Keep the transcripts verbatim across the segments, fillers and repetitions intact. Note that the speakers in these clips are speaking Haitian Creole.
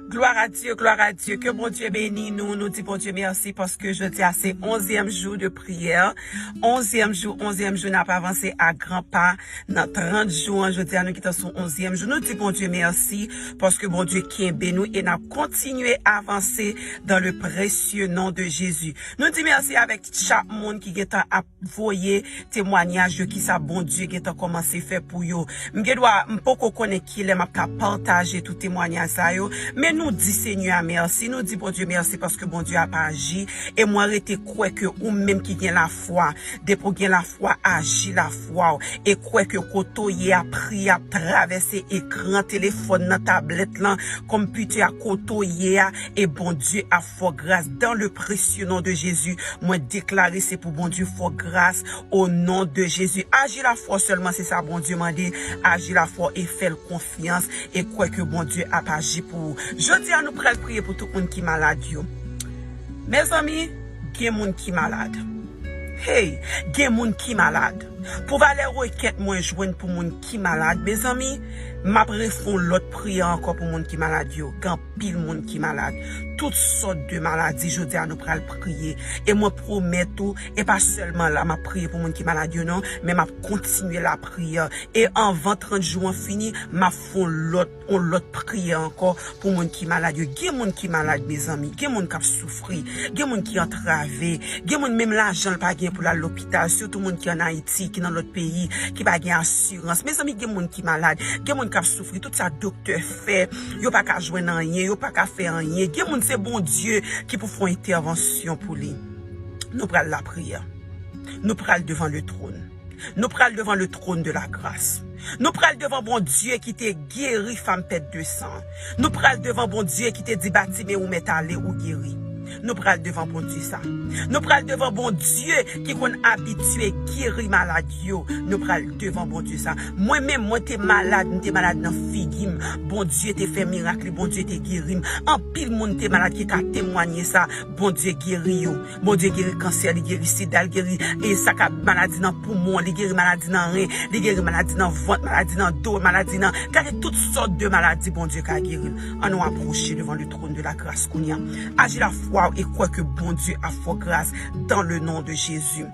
Gloire à Dieu, gloire à Dieu. Ke Bondye beni nou. Nou di Bondye mèsi paske jodi a se onzyèm jou de priyè. Onzyèm jou, onzyèm jou n ap avanse a gran pa nan trant jou an. Jodi a nou gentan sou onzyèm jou. Nou di Bondye mèsi paske Bondye kenbe nou e n ap kontinye avanse dans le précieux nom de Jésus. Nou di mèsi avèk chak moun ki gentan ap voye temwanyaj yo, kisa Bondye gentan kòmanse fè pou yo. M gen dwa, m poko konnen kilè m ap ka pataje tout temwanyaj sa yo, men nou di Senyè a mèsi, nou di Bondye mèsi paske Bondye ap aji, e mwen rete kwè ke ou menm ki gen lafwa, depi w gen lafwa, aji lafwa w, e kwè ke kote w ye a, priyè ap travèse ekran telefòn nan, tablèt lan, konpitè a, kote w ye a, e Bondye ap fè w gras dans le précieux nom de Jésus. Mwen deklare se pou Bondye fè w gras o non de Jezi. Aji lafwa w sèlman, se sa Bondye mande. Aji lafwa w e fè l konfyans e kwè ke Bondye ap aji pou ou. Jodi a, nou pral priye pou tout moun ki malad yo. Mezanmi, gen moun ki malad. Hey, gen moun ki malad. Pou valè rekèt mwen jwenn pou moun ki malad, mezanmi, m ap refè yon lòt priyè ankò pou moun ki malad yo. Gen anpil moun ki malad. Tout sòt de maladi, jodi a nou pral priye. E mwen pwomèt ou, e pa sèlman la m ap priye pou moun ki malad yo non, men m ap kontinye lapriyè. E anvan trant jou an fini, m ap fè yon lòt, yon lòt priyè ankò pou moun ki malad yo. Gen moun ki malad, mezanmi. Gen moun k ap soufri. Gen moun ki antrave. Gen moun menm lajan l pa gen pou l al lopital. Sitou moun ki ann Ayiti, ki nan lòt peyi, ki pa gen asirans. Mezanmi, gen moun ki malad. Gen moun k ap soufri. Tout sa doktè fè, yo pa ka jwenn anyen. Yo pa ka fè anyen. Gen moun se Bondye ki pou fè yon entèvansyon pou li. Nou pral lapriyè. Nou pral devan le tròn. Nou pral devan le trône de la grâce. Nou pral devan Bondye ki te geri fanm pèt de san. Nou pral devan Bondye ki te di Batime, ou mèt ale, ou geri. Nou pral devan Bondye sa. Nou pral devan Bondye ki konn abitye geri malad yo. Nou pral devan Bondye sa. Mwen menm, mwen te malad, m te malad nan figi m. Bondye te fè mirak li, Bondye te geri m. Anpil moun te malad ki ka temwanye sa. Bondye geri yo. Bondye geri kansè, li geri sida, li geri e sa k ap maladi nan poumon, li geri maladi nan ren, li geri maladi nan vant, maladi nan do, maladi nan, gade tout sòt de maladi Bondye ka geri l. An nou apwoche devan le trône de la grâce kounye a. Aji lafwa w e kwè ke Bondye ap fè w gras dans le nom de Jésus.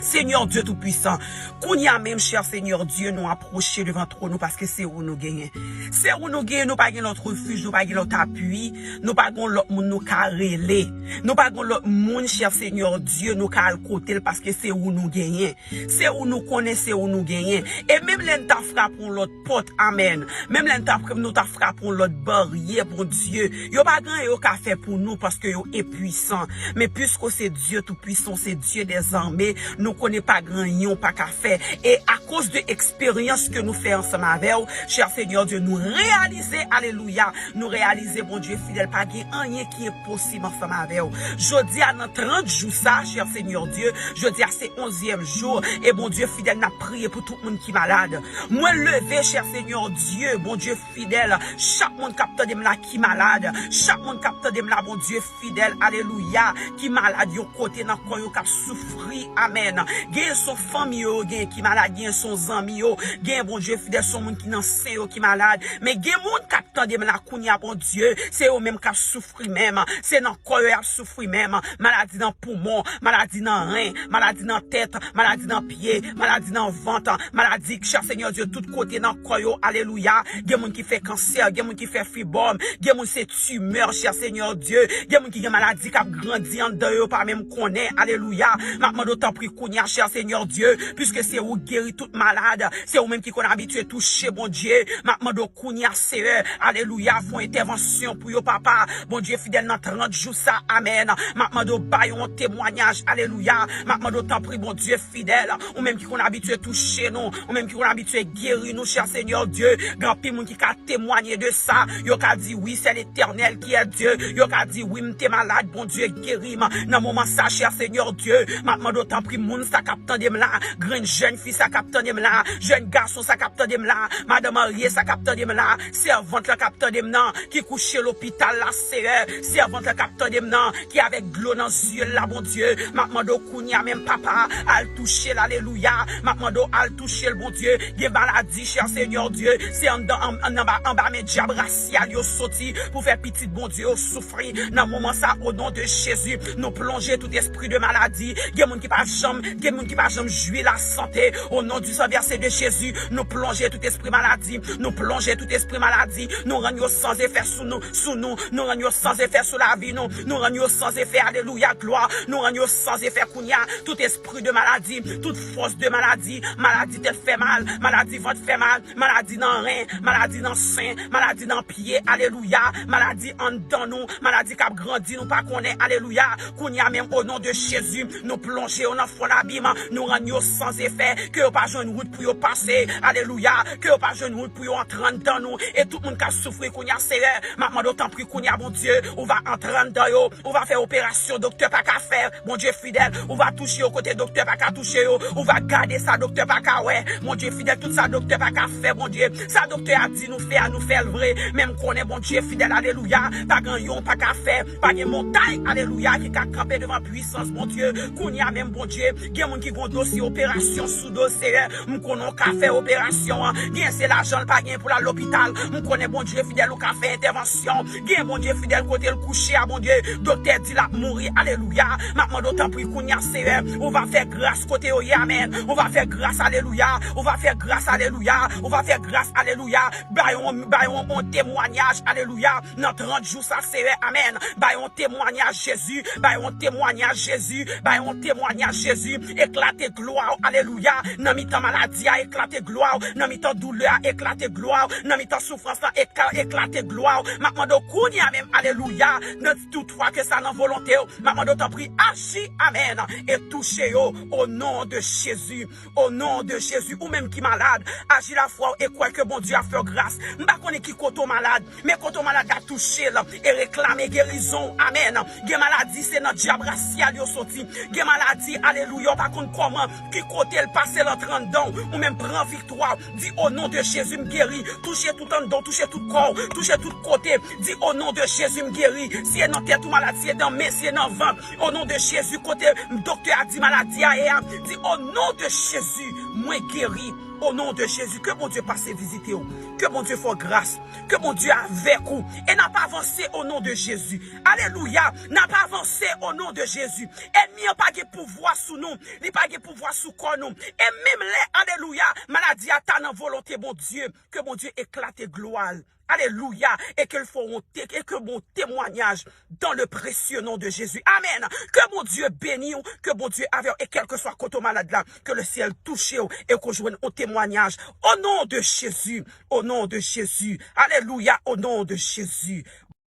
Seigneur Dieu Tout-Puissant, kounye a menm, chè Senyè Dye, nou apwoche devan twòn ou paske se ou nou genyen. Se ou nou genyen, nou pa gen lòt refij, nou pa gen lòt apui, nou pa gen lòt moun nou ka rele. Nou pa gen lòt moun, chè Senyè Dye, nou ka al kote l paske se ou nou genyen. Se ou nou konnen, se ou nou genyen. E menm lè n ta frape yon lòt pòt, amèn. Menm lè n ta, nou ta frape yon lòt baryè, Bondye, yo pa gen anyen yo ka fè pou nou paske yo enpwisan. Men piske w se Dye Tou pwisan, se Dye dèzame, nou konnen pa gen anyen w pa ka fè. E akoz de eksperyans ke nou fè ansanm avè w, chè Senyè Dye, nou reyalize, alelouya, nou reyalize, Bondye fidèl, pa gen anyen ki enposib ansanm avè w. Jodi a, nan trant jou sa, chè Senyè Dye, jodi a se onzyèm jou, e Bondye fidèl, n ap priye pou tout moun ki malad. Mwen leve, chè Senyè Dye, Bondye fidèl, chak moun k ap tande m la ki malad, chak moun k ap tande m la, Bondye fidèl, alelouya, ki malad yon kote nan kò yo, k ap soufri, amèn. Genyen se yon fanmi yo, genyen ki malad, genyen se yon zanmi yo, genyen, Bondye fidèl, se yon moun ki nan sen yo ki malad. Men gen moun k ap tande m la kounye a, Bondye, se yo menm k ap soufri menm, se nan kò yo y ap soufri menm, maladi nan poumon, maladi nan ren, maladi nan tèt, maladi nan pye, maladi nan vant, maladi, chè Senyè Dye, tout kote nan kò yo, alelouya. Gen moun ki fè kansè, gen moun ki fè fibwòm, gen moun se timè, chè Senyè Dye, gen moun ki gen maladi k ap grandi anndan yo, yo pa menm konnen, alelouya. M ap mande w tanpri kounye a, chè Senyè Dye, piske se ou k geri tout malad, se ou menm ki konn abitye touche, Bondye. M ap mande w kounye a, Seyè, alelouya, fè yon entèvansyon pou yo, papa. Bondye fidèl, nan trant jou sa, amèn. M ap mande w ba yo yon temwanyaj, alelouya. M ap mande w tanpri, Bondye fidèl, ou menm ki konn abitye touche nou, ou menm ki konn abitye geri nou, chè Senyè Dye. Gen anpil moun ki ka temwanye de sa. Yo ka di, wi, se Letènèl ki è Dye. Yo ka di, wi, m te malad, Bondye geri m. Nan moman sa, chè Senyè Dye, m ap mande w tanpri, moun sa k ap tande m la, grenn jèn fi sa k ap tande m la, jèn gason sa k ap tande m la, madan marye sa k ap tande m la, sèvant la k ap tande m nan, ki kouche lopital la, Seyè, sèvant la k ap tande m nan, ki avèk dlo nan zye l la, Bondye, m ap mande w kounye a menm, papa, al touche l, alelouya, m ap mande w al touche l, Bondye, gen maladi, chè Senyè Dye, se anndan, an, anba, anba men dyab rasyal yo soti pou fè pitit Bondye yo soufri. Nan moman sa, o non de Jezi, nou plonje tout espri de maladi. Gen moun ki pa janm, gen moun ki pa janm jwi lasante. O non du sang versé de Jezi, nou plonje tout espri maladi. Nou plonje tout espri maladi. Nou rann yo san efè sou nou, sou nou. Nou rann yo san efè sou lavi nou. Nou rann yo san efè, alelouya, glwa. Nou rann yo san efè kounye a. Tout espri de maladi, tout fòs de maladi, maladi tèt fè mal, maladi vant fè mal, maladi nan ren, maladi nan sen, maladi nan pye, alelouya, maladi anndan nou, maladi k ap grandi nou pa konnen, alelouya. Kounye a menm, o non de Jezi, nou plonje yo nan fon labim, nou rann yo san efè, ke yo pa jwenn wout pou yo pase, alelouya, ke yo pa jwenn wout pou yo antre anndan nou, e tout moun k ap soufri kounye a, Seyè, m ap mande w tanpri kounye a, Bondye, ou va antre anndan yo, ou va fè operasyon doktè pa ka fè, Bondye fidèl, ou va touche yo kote doktè pa ka touche yo, ou va gade sa doktè pa ka wè, Bondye fidèl, tout sa doktè pa ka fè, Bondye, sa doktè a di nou fè a, nou fè l vre, men m konnen Bondye fidèl, alelouya, pa gen yon pa ka fè, pa gen montay, alelouya, ki ka kanpe devan pwisans Bondye, kounye a menm Bondye, gen moun ki gon dosye operasyon sou do, Seyè, m konnen w ka fè operasyon an, gen se lajan l pa gen pou l al lopital, m konnen Bondye fidèl, ou ka fè entèvansyon, gen Bondye fidèl kote l kouche a, Bondye, doktè di l ap mouri, alelouya, m ap mande w tanpri kounye a, Seyè, ou va fè gras kote yo ye, amèn, ou va fè gras, alelouya, ou va fè gras, alelouya, ou va fè gras, alelouya, bay yon, bay yon, yon temwanyaj, alelouya, nan trant jou sa, Seyè, amèn, bay yon temwanyaj, Jezi, bay yon temwanyaj, Jezi, bay yon temwanyaj, Jezi, eklate glwa w, alelouya, nan mitan maladi a, eklate glwa w, nan mitan doulè a, eklate glwa w, nan mitan soufrans lan, ekla-, eklate glwa w. M ap mande w kounye a menm, alelouya, nan tout fwa ke sa nan volonte w, m ap mande w tanpri, aji, amèn, e touche yo, o non de Jezi, o non de Jezi, ou menm ki malad, aji lafwa w e kwè ke Bondye ap fè w gras. M pa konnen ki kote w malad, men kote w malad la touche l, e reklame gerizon w, amèn. Gen maladi, se nan dyab rasyal yo soti. Gen maladi, alelouya, w pa konn kòman, ki kote l pase l antre anndan w. Ou menm pran viktwa w. Di, o non de Jezi, m geri. Touche tout anndan w, touche tout kò w, touche tout kote. Di, o non de Jezi, m geri. Si e nan tèt ou malad, si e nan men, si e nan vant. O non de Jezi, kote doktè a di maladi a ye a. Di, o non de Jezi, mwen geri. O non de Jezi, ke Bondye pase vizite w. Ke Bondye fè w gras. Ke Bondye avèk ou. E n ap avanse o non de Jezi. Alelouya. N ap avanse o non de Jezi. Ènmi an pa gen pouvwa sou nou. Li pa gen pouvwa sou kò nou. E menm lè, alelouya, maladi a ta nan volonte Bondye, ke Bondye eklate glwa l. Alelouya. E ke l fè yon te-, e ke bon temwanyaj dans le précieux nom de Jésus. Amèn. Ke Bondye beni w, ke Bondye avè w, e kèlkeswa kote w malad la, ke le syèl touche w, e ke w jwenn yon temwanyaj. O non de Jezi, o non de Jezi. Alelouya, o non de Jezi.